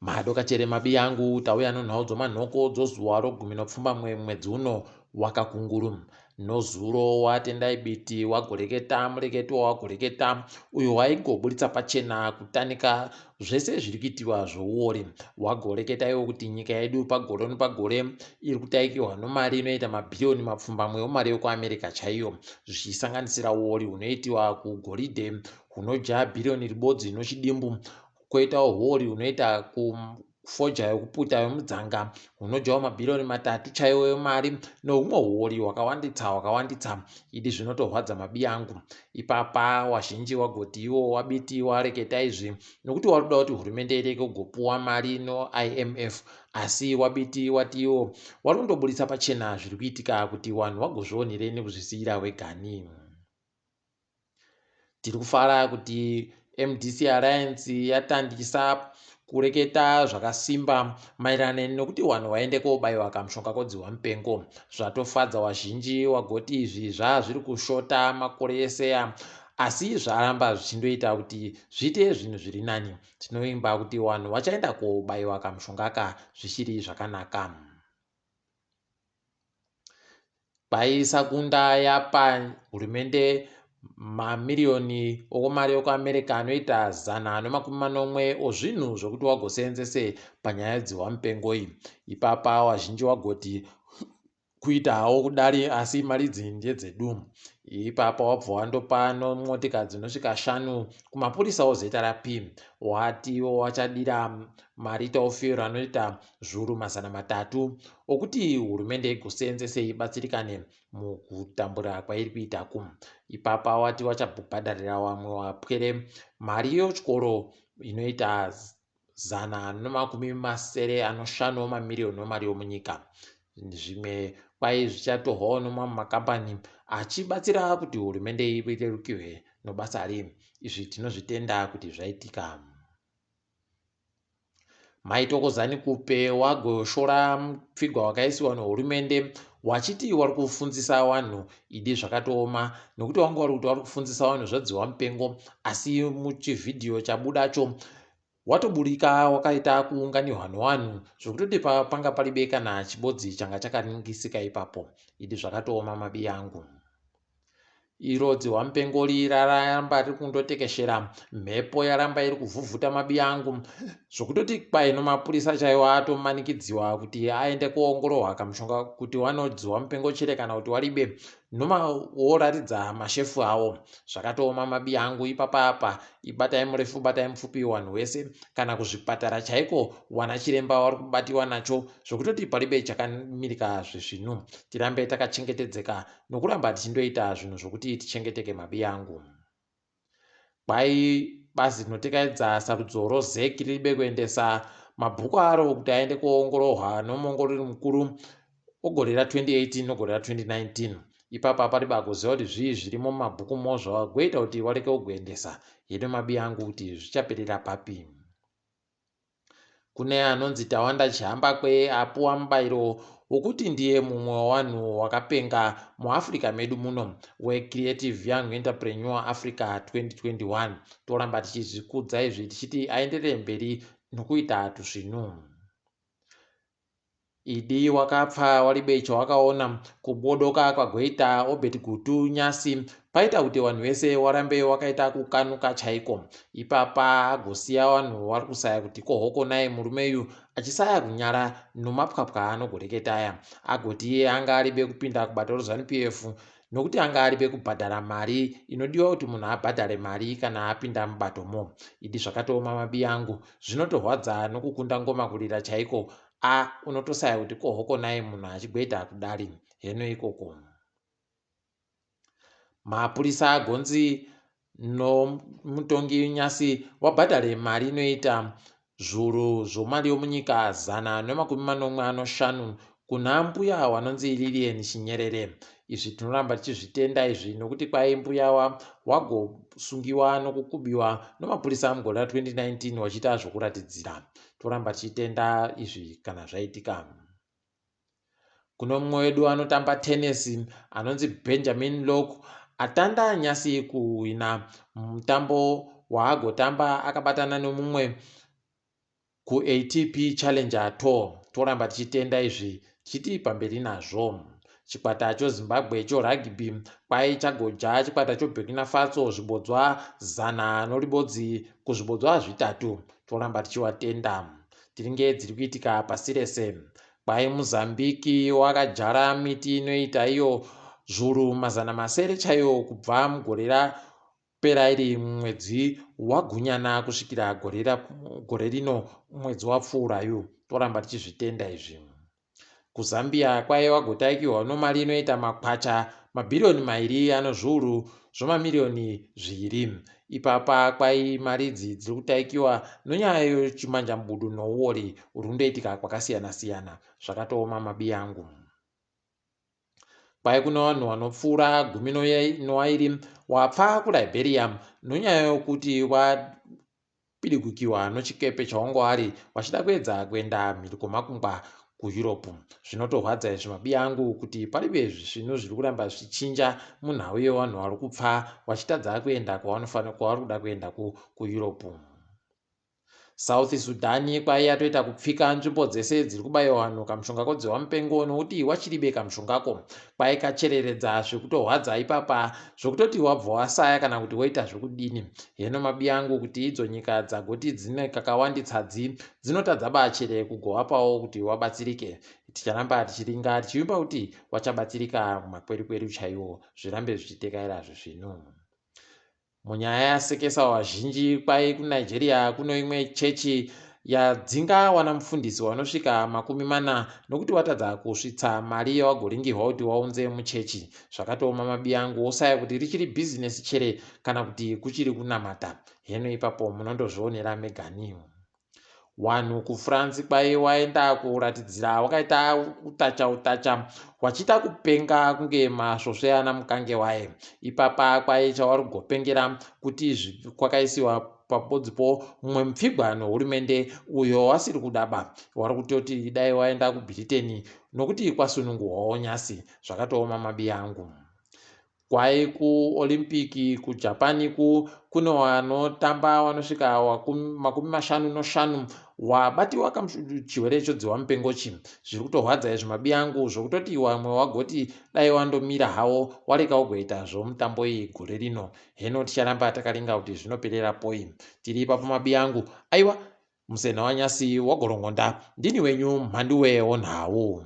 Madokachere mabiyangu tauya nonhau dzomanhoko dzozuva rogumi nopfumbamwe mwedzi uno wakakunguru. Nozuro waTendai Biti wagoreketa mureketo wagoreketa uyo waigoburitsa pachena kutanika zvese zviri kuitiwa zvouori. Wagoreketa iwo kuti nyika yedu pagore nopagore iri kutaikirwa nomari inoita mabhiriyoni mapfumbamwe omari yokuAmerica chaiyo zvichisanganisira uori hunoitiwa kugoridhe hunoja bhiriyoni ribodzi nochidimbu Koitawo huori hunoita kufodya yokuputa yomudzanga hunodyawo mabhiriyoni matatu chaiwo emari nohumwe huori hwakawanditsa hwakawanditsa. Idi zvinotorwadza mabiyangu. Ipapa wazhinji wagoti iwo wabiti wareketa izvi nokuti wari kuda kuti hurumende ireke kugopuwa mari noIMF asi wabiti wati iwo wari kundoburitsa pachena zviri kuitika kuti wanhu wagozvionere nekuzvisiyira wegani. Tiri kufara kuti mdc Alliance yatandisa kureketa zvakasimba maererano nekuti wanhu waende kobaiwa kamushonga kodzihwa mupengo. Zvatofadza wazhinji wagoti izvi zvaa zviri kushota makore eseya asi zvaramba zvichindoita kuti zviite zvinhu zviri nani. Tinovimba kuti wanhu wachaenda kobaiwa kamushonga aka zvichiri zvakanaka. Kwaisakunda yapa hurumende mamiriyoni okumari yokuAmerica anoita 170 ozvinhu zvokuti wagoseenzese panyaya dzihwamupengo iyi. Ipapa wazhinji wagoti kuita hawo kudari asi mari idzi ndedzedu. Ipapa wabva wandopa nomotika dzinosvika shanu kumapurisa oZRP. Watiwo wachadira marita ofuel anoita zviuru 300 okuti hurumende igoseenzese ibatsirikane mukutambura kwairi kuita ku. Ipapa wati wachabhadharira wamwe wapwere mari yochikoro inoita 175 mamiriyoni omari yomunyika. Zvimwe kwai zvichatorwawo nomamwe makambani achibatsira kuti hurumende irerukirwe nobasa ri. Izvi tinozvitenda kuti zvaitika. Mai Thokozani Khupe wagoshora mupfigwa wakaisiwa nehurumende wachiti wari kufunzisa wanhu idi zvakatooma nekuti wanga wari kuti wari kufunzisa wanhu zvadziwa mupengo asi muchivhidhiyo chabudacho watoburika wakaita kuunganirwa newanhu zvekutoti panga paribe kana chibodzi changa chakaningisika ipapo idi zvakatooma mabiyangu. Iro dzihwamupengo raramba riri kundotekeshera, mhepo yaramba iri kuvhuvhuta mabiyangu zvokutoti kwai nomapurisa chaiwo atomanikidziwa kuti aende kuongororwa kamushonga kuti wanodzihwamupengo chere kana kuti waribe nomaworatidza mashefu awo. Zvakatooma mabiyangu ipapa apa ibatai murefu batai mupfupi wanhu wese kana kuzvipatara chaiko wana chiremba wari kubatiwa nacho zvokutoti paribe chakamirika zvezvinhu. Tirambe takachengetedzeka nokuramba tichindoita zvinhu zvokuti tichengeteke mabiyangu. Kwai bazi rinotekaidza sarudzo roZEC riribe kuendesa mabhuku aro kuti aende kuongororwa nomuongorori mukuru ogore ra2018 nogore ra2019. Ipapa paribe agoziva kuti zvii zvirimo mumabhuku mo zvagoita kuti wareke kugoendesa hedu mabiyangu kuti zvichaperera papi. Kune anonzi Tawanda Chihambakwe apuwa mubairo wokuti ndiye mumwe wewanhu wakapenga muAfrica medu muno weCreative Young Entrepreneur Africa 2021. Toramba tichizvikudza izvi tichiti aenderere mberi nokuita tusvinu. Idi wakapfa waribe chawakaona kubodoka kwagoita Obert Gutu nyasi paita kuti vanhu vese warambe wakaita kukanuka chaiko. Ipapa agosiya vanhu wari kusaya kuti ko hoko naye murume uyu achisaya kunyara nomapwapwa anogoreketa aya. Agoti iye anga aribe kupinda kubato reZanu PF nokuti anga aribe kubhadhara mari inodiwa kuti munhu abhadhare mari kana apinda mubatomo. Idi zvakatooma mabiyangu zvinotorwadza nokukunda ngoma kurira chaiko a unotosaya kuti ko hoko naye munhu achigweta kudari heno ikoko. Mapurisa agonzi nomutongi nyasi wabhadhare mari inoita zvuru zvomari yomunyika 175 kuna mbuya wanonzi Lilian Chinyerere. Izvi tinoramba tichizvitenda izvi nokuti kwai mbuya wagosungiwa nokukubiwa nomapurisa mugore ra2019 wachiita zvokuratidzira. Toramba tichitenda izvi kana zvaitika. Kuno mumwe wedu anotamba tenesi anonzi Benjamin Locke atanda nyasi kuhwina mutambo waagotamba akabatana nomumwe KuATP Challenger Tour toramba tichitenda izvi tichiti pamberi nazvo. Chikwata choZimbabwe chorugby kwai chagoja chikwata choBurkina Faso zvibodzwa 101 kuzvibodzwa 3. Toramba tichiwatenda. Tiringe dziri kuitika pasi rese. Kwai Mozambique wakajara miti inoita iyo zvuru 600 chaiyo kubva mugore rapera iri mwedzi waGunyana kusvikira gore rino mwedzi wapfuurayu. Toramba tichizvitenda izvi. KuZambia kwaiva gotaikiwa nomari inoita makwacha mabhiriyoni 2 ano zviuru zvomamiriyoni 2. Ipapa kwai mari idzi dziri kutaikiwa nonyaya yechimanjambudu nouori uri kundoitika kwakasiyana-siyana. Zvakatooma mabi angu. Kwai kune vanhu vanopfuura 12 wapfa kuLiberia nonyaya yokuti wapidigukiwa nochikepe chawanga wari wachida kuedza kuenda mhiri kwomakungwa kuEurope. Zvinotorwadza izvi mabi angu kuti paribe zvinhu zviri kuramba zvichinja munhau yevanhu vari kupfa vachitadza kuenda kwavari kuda kuenda kuEurope. South Sudan kwai yatoita kupfika nzvimbo dzese dziri kubaiwa vanhu kamushonga kodzihwa mupengo nokuti wachiribe kamushongako. Kwai kachereredza zvekutorwadza ipapa zvekutoti wabva wasaya kana kuti woita zvekudini. Heno mabi angu kuti idzo nyika dzagoti dzine kakawanditsa dzi dzinotadza bachere kugovapawo kuti wabatsirike. Ticharamba tichiringa tichivimba kuti wachabatsirika makwerikweru chaiwo zvirambe zvichitekaira zvezvinhu. Munyaya yasekesa vazhinji kwai kuNigeria kuno imwe chechi yadzinga wana mufundisi wanosvika 40 nokuti watadza kusvitsa mari yawagoringirwa kuti waunze muchechi. Zvakatooma mabi angu wosaya kuti richiri bhizinesi chere kana kuti kuchiri kunamata. Heno ipapo munondozvionera megani. Wanhu kuFrance kwai waenda kuratidzira wakaita utacha utacha wachiita kupenga kunge masvosve ana mukange waye. Ipapa kwai chawari kugopengera kuti kwakaisiwa pabodzipo mumwe mupfigwa nohurumende uyo wasiri kudaba. Wari kutoti dai waenda kuBritain nokuti kwasunungurwawo nyasi. Zvakatooma mabi angu. Kwai kuOlympic kuJapan ku kune vanotamba vanosvika 55 wabatiwa chirwere chodzihwa mupengo chi. Zviri kutorwadza izvi mabi angu zvokutoti wamwe wagoti dai wandomira hawo wareka ugoita zvomutambo iyi gore rino. Heno ticharamba takaringa kuti zvinoperera poi. Tiri ipapo mabi angu. Aiwa musena wanyasi wagorongonda ndini wenyu mhanduwe wonhau.